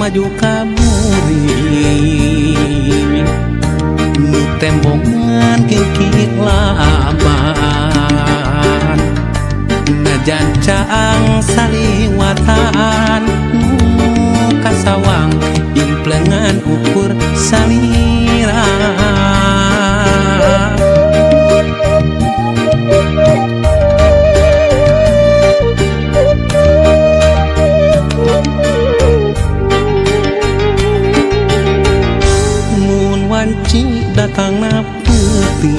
maju ka buri nu tembongan kingkit laban najan caang saliwatan nu kasawang implengan ukur salira. Mun wanci datangna peuting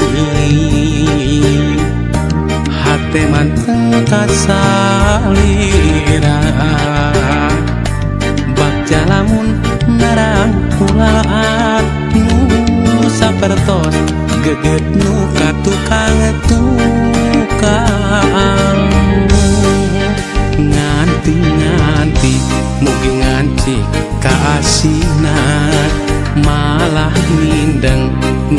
hate manteng kasalira bagja lamun narang kulaan nu sapertos geget nu ka tukang tukang nganti nganti mugi nganci kaasina malah mindeng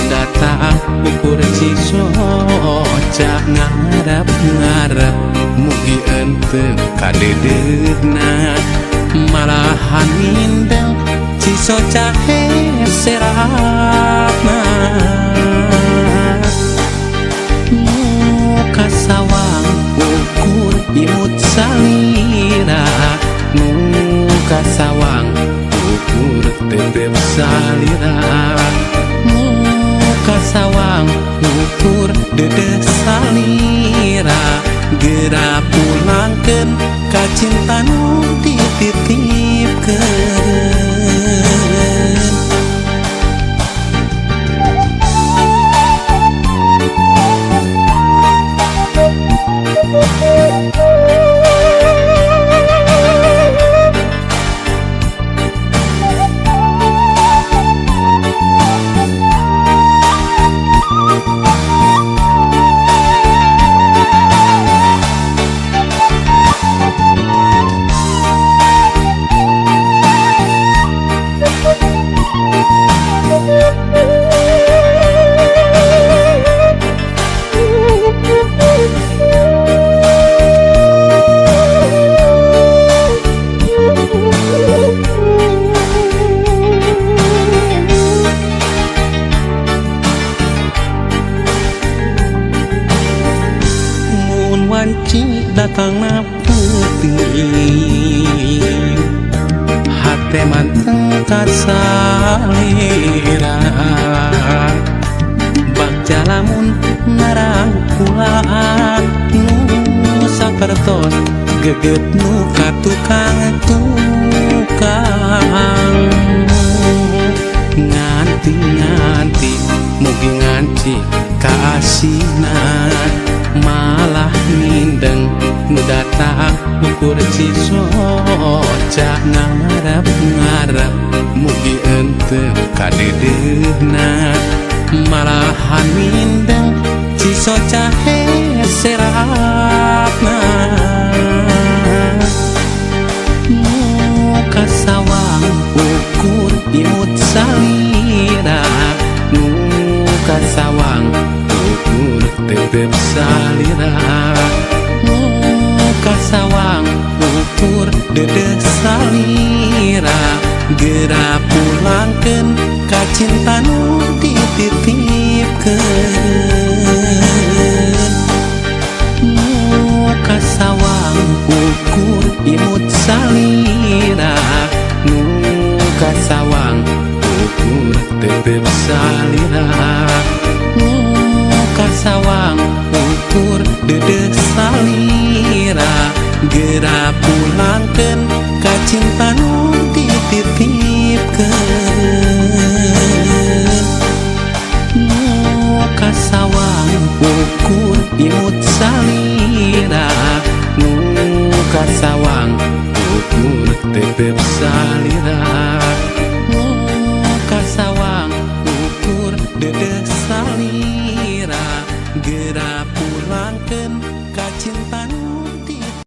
datang ukur cisoca ngarep ngarep mugi ente kadeudeuhna malahan mindeng cisoca heseratna nu kasawang ukur imut salira nu kasawang ukur tetep salira nu kasawang ukur dedeh salira geura pulangkeun ka cinta nu dititipkeun. Mun wanci datangna peuting hate manteng kasalira bagja lamun narang kulaan nu sapertos geget nu ka tukang tukang nganti nganti mugi nganci kaasina malah mindeng nu datang ukur cisoca ngarep ngarep mugi ente kadeudeuhna malahan mindeng cisoca heseratna nu kasawang ukur imut salira nu kasawang ukur tetep salira nu kasawang ukur dedeh salira geura pulangkeun ka cinta nu dititipkeun nu kasawang ukur imut salira nu kasawang ukur tetep salira nu kasawang ukur dedeh salira geura pulangkeun ka cinta nu dititipkeun nu kasawang ukur imut salira nu kasawang ukur tetep salira nu kasawang ukur dedeh salira geura pulangkeun ka cinta nu dititipkeun.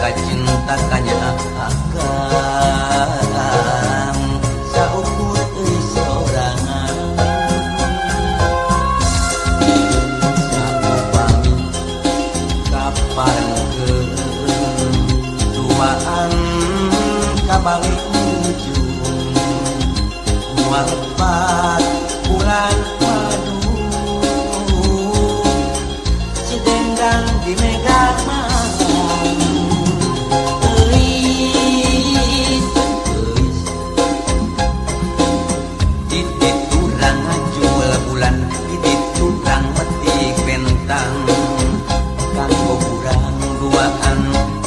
Kacinta kanya akang saukur euy sorangan saupami kaparengkeun duaan kabalik ujung moal lepat bulan madu si dendang di mega malam euis euis di diturang ngajul bulan di diturang metik bentang kanggo urang duaan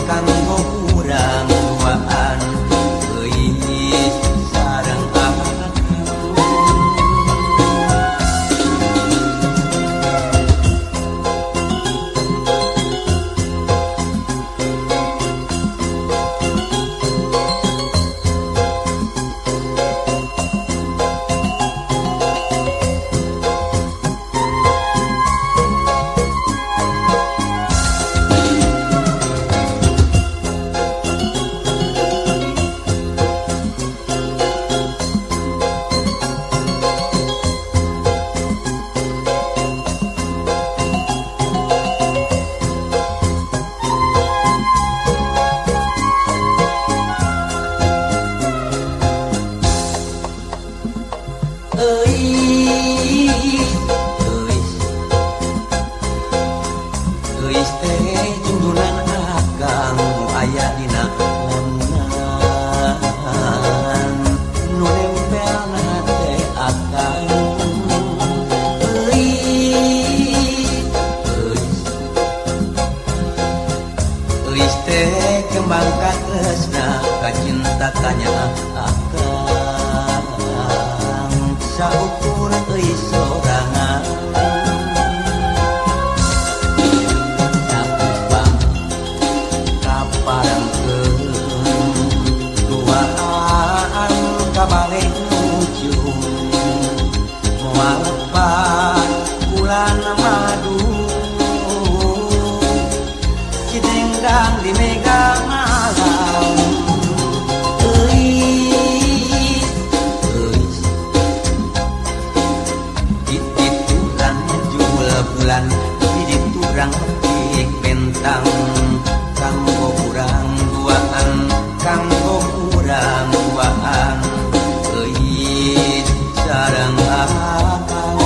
kanggo urang duaan euis sareng akang. Euis euis euis teh jungdunan akang nu aya dina lamunan nu nempelna teh akang euis euis euis teh kembang katresna kacinta kanya akang saukur euy sorangan sakupang kaparengkeun duaan kabalik ujung moal lepat bulan madu si dendang di mega malam euis euis di diturang ngejul bulan di diturang petik bentang kanggo urang duaan kanggo urang duaan euis sareng akang.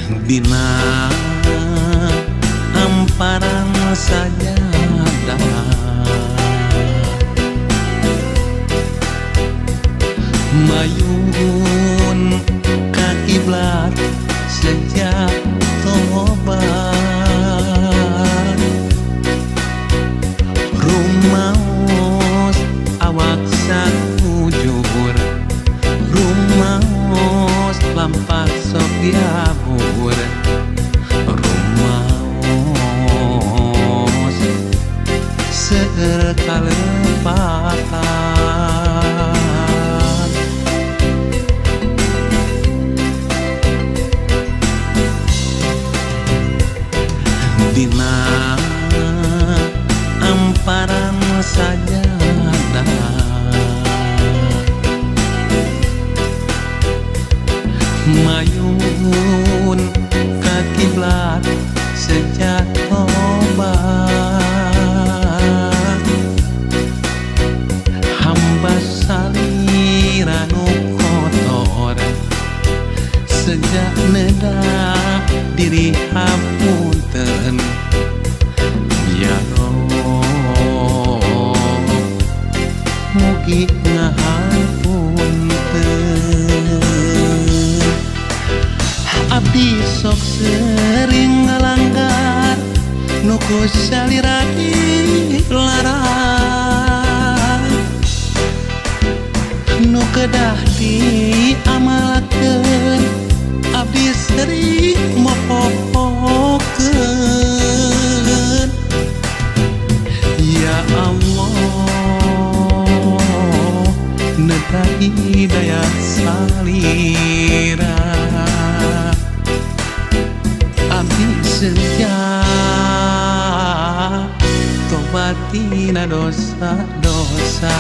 Dina hamparan sajadah mayun ka kiblat sejak tobat rumaos awak sakujur rumaos lampah sok diabur rumaos seueur kalepatan. Dina hamparan sajadah mayun ka kiblat sejak tobat hamba salira nu kotor sejak neda diri hapunten ya Rob mugi ngahapunten. Abdi sok sering ngalanggar nu ku salira dilarang nu kedah diamalkeun abdi sering mopopokeun. Ya Allah neta hidayah salira abdi sejak tobat tina dosa-dosa.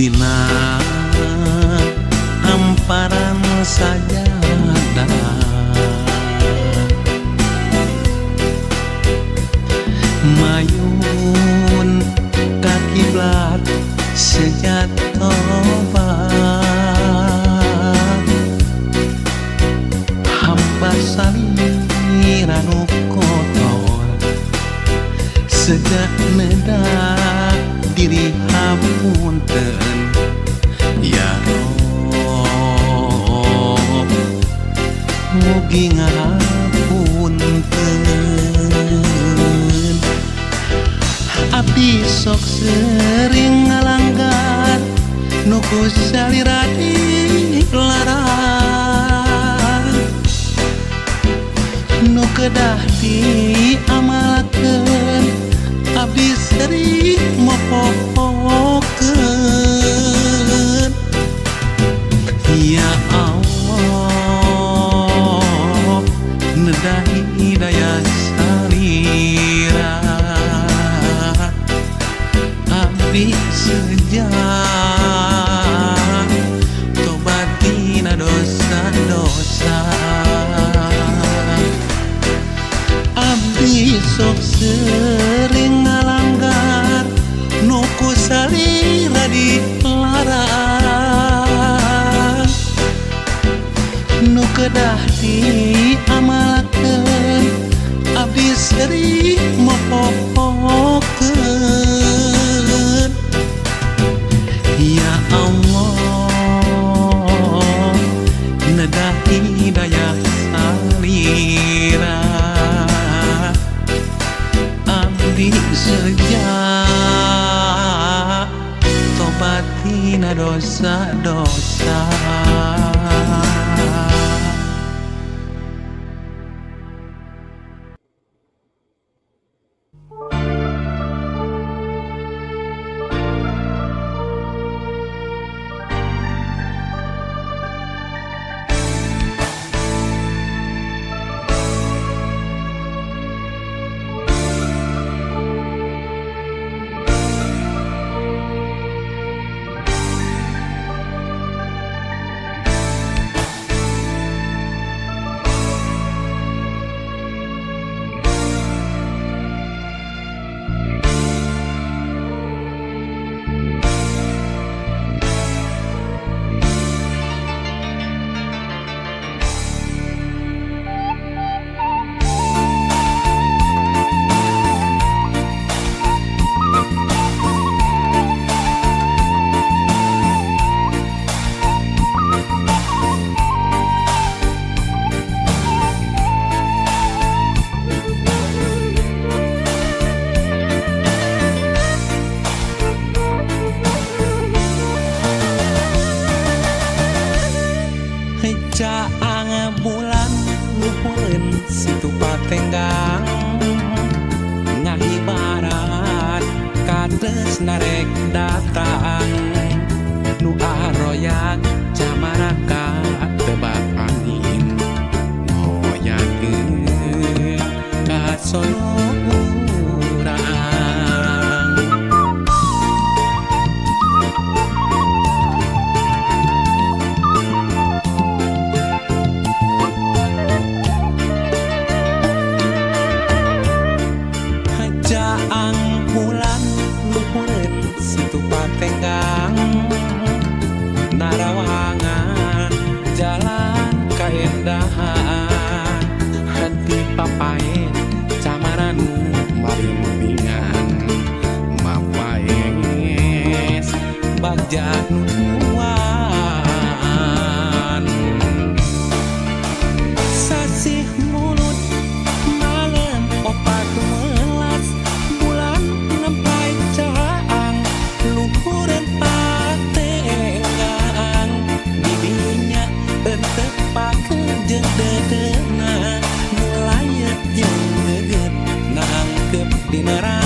Dina hamparan sajadah mayun ka kiblat sejak tobat hamba salira nu kotor sejak neda diri hapunten ya Rob mugi ngahapunten. Abdi sok sering ngalanggar nu ku salira dilarang nu kedah diamalkeun abdi sering mopopokeun. Ya Allah neda hidayah salira abdi sejak tobat tina dosa-dosa. Abdi sok sering ngalanggar nu ku salira dilarang nu kedah diamalkeun abdi sering mopopokeun. Ya Allah neda hidayah salira abdi sejak tobat tina dosa-dosa. Pantes narek datang nu aroyak camaraka tebak angin ngoyakeun ka sono urang. Jaang bulan luhureun situ patenggang narawangan jalan kaendahan hati papae camaranu marimbingan mapaes bagja nutuan sasih mulut malam opat welas bulan nempai caang luhureun patenggang didinya entep pakeun jeung dedeuna nu layet jeung geget nangkep dina.